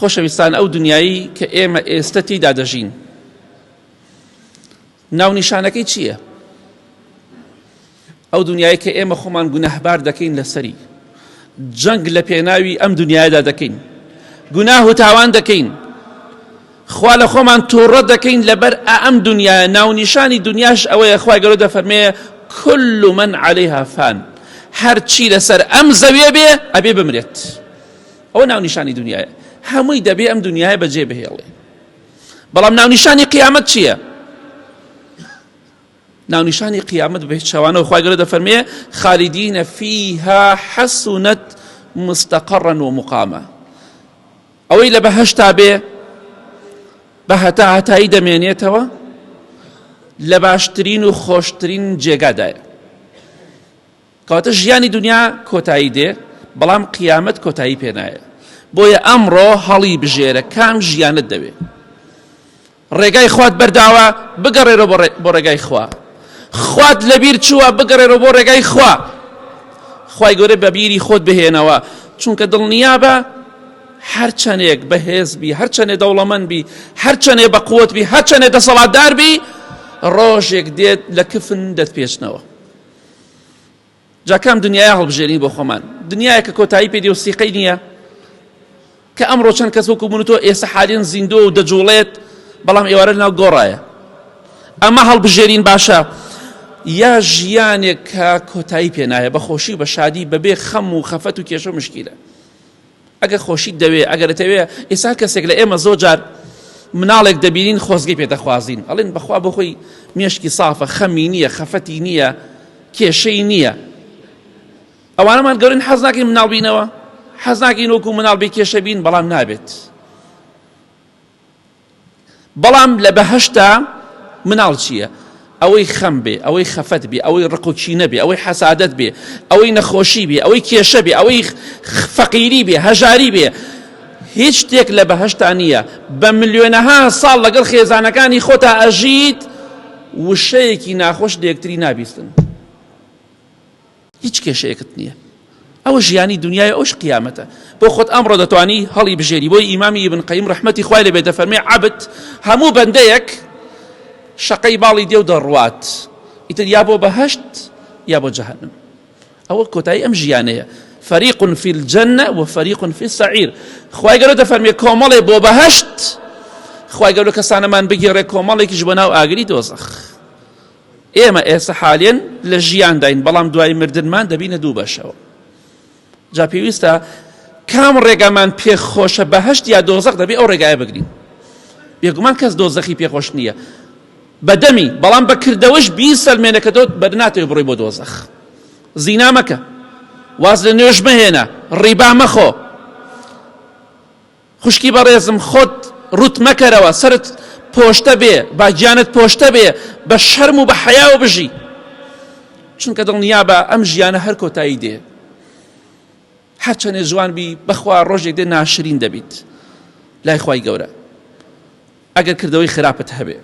خۆشەویستان ئەو دنیایی کە ئێمە ئێستە تێیدا دەژین ناونیشانەکەی چییە؟ ئەو دنیای کە ئێمە خۆمان گوناهبار دەکەین لەسەری جەنگ لە پێناوی ئەم دنیادا دەکەین گوناه و تاوان دەکەین خوا لە خۆمان تووڕە دەکەین لەبەر ئەم دنیا ناونیشانی دنیاش ئەوەیە خوای گەورە دەفەرمێ كل من عليها فان هەرچی لەسەر ئەم زەویە بێ ئەبێ بمرێت ئەوە ناونیشانی دنیاە هەمووی دەبێ ئەم دنیاە بەجێ بهێڵێ بەڵام ناونیشانی قیامەت چییە؟ ناونیشانی قیامەت بە چاوانەوە خوای گەورە دەفەرمێ خالدین فیها حسنت مستقرا ومقاما ئەوەی لە بەهەشتا بێ بە هەتا هەتایی دەمێنێتەوە لە باشترین و خۆشترین جێگادایە کەواتە ژیانی دنیا کۆتایی دێ بەڵام قیامەت کۆتایی پێنایە بۆیە ئەمڕۆ هەڵی بژێرە کام ژیانت دەوێ ڕێگای خوات بەرداوە بگەڕێرەوە بۆ ڕێگای خوا خوات لەبیر چووە بگەڕێرەوە بۆ ڕێگای خوا خوای گەورە بە بیری خۆت بهێنەوە چونکە دڵنیابە هەرچەندێک بەهێز بی هەرچەندێ دەوڵەمەند بی هەرچەندێ بە قوت بی هەرچەندێ دەسەڵاتدار بی ڕۆژێک دێت لە کفن دەتپێچنەوە جا کام دنیایە هەڵبژێرین بۆ خۆمان دنیایە کە کۆتایی پێ دێ و سیقەی نییە کە ئەمڕۆ چەند کەس وەکو من و تۆ ئێستا حالین زیندۆ و دەجوڵێت بەڵام ئێوارە لەناو گۆڕایە ئەمە هەڵبژێرین باشە یا ژیانێک کە کۆتایی پێنایە بە خۆشی و بە شادی بەبێ خەم و خەفەت و کێشە و مشکیلە ئەگەر خۆشیت دەوێ ئەگەر ئەتەوێ ئێستا کەسێک لە ئێمە زۆر جار مناڵێک دەبینین خۆزگەی پێ دەخوازین ئەڵێن بەخوا بۆ خۆی مێشکی سافە خەمی نییە خەفەتی نییە کێشەی نییە ئەوانەمان گەورن حەز ناکەین مناڵ بینەوە حەز ناکەین وەکو مناڵ بێ کێشە بین بەڵام نابێت بەڵام لە بەهەشتا مناڵ چییە؟ ئەوەی خەم بێ، ئەوەی خەفەت بێ، ئەوەی ڕق و کینە بێ، ئەوەی حەسادەت بێ، ئەوەی نەخۆشی بێ، ئەوەی کێشە بێ، ئەوەی فەقیری بێ، هەژاری بێ، هیچ شتێک لە بەهەشتا نییە. بە ملیۆنەها ساڵ لەگەڵ خێزانەکانی خۆتا ئەژیت، وشەیەکی ناخۆش لە یەکتری نابیستن. هیچ کێشەیەکت نییە ئەوە ژیانی دنیای ئەوش قیامەتە بۆ خۆت ئەمڕۆ دەتوانی هەڵی بژێری بۆی ئیمامی ئیبن قەیم ڕەحمەتی خوای لێ بێت دەفەرمێ عەبد هەموو بەندەیەک شەقەی باڵی دێ و دەڕوات ئیتر یا بۆ بەهەشت یا بۆ جەهەنم ئەوە کۆتایی ئەم ژیانەیە فەریق فی الجنە و فەریق فی السعیر خوای گەورە دەفەرمێ کۆمەڵێ بۆ بەهەشت خوای گەورە کەسانەمان بگێڕێ کۆمەڵێکیش بۆ ناو ئاگری دۆزەخ ئێمە ئێستا حالێن لە ژیانداین بەڵام دوای مردنمان دەبینە دوو بەشەوە جا پێویستە کام ڕێگامان پێ خۆشە بەهشت یا دۆزەخ دەبێ ئەو ڕێگایە بگرین بێگومان کەس دۆزەخی پێخۆش نییە بەدەمی بەڵام بە کردەوەش بیسەلمێنە کە تۆ بەرناتەوە بڕۆی بۆ دۆزەخ زینا مەکە واز لە نوێژ مەهێنە ڕیبا مەخۆ خوشکی بەڕێزم خۆت ڕوت مەکەرەوە سەرت پۆشتە بێ با گیانت پۆشتە بێ بە شەرم و بە حەیاوە بژی چونکە دڵنیابە ئەم ژیانە هەر کۆتایی دێ هەرچەنێ جوان بی بەخوا ڕۆژێک دێ ناشرین دەبیت لای خوای گەورە ئەگەر کردەوەی خراپت هەبێ.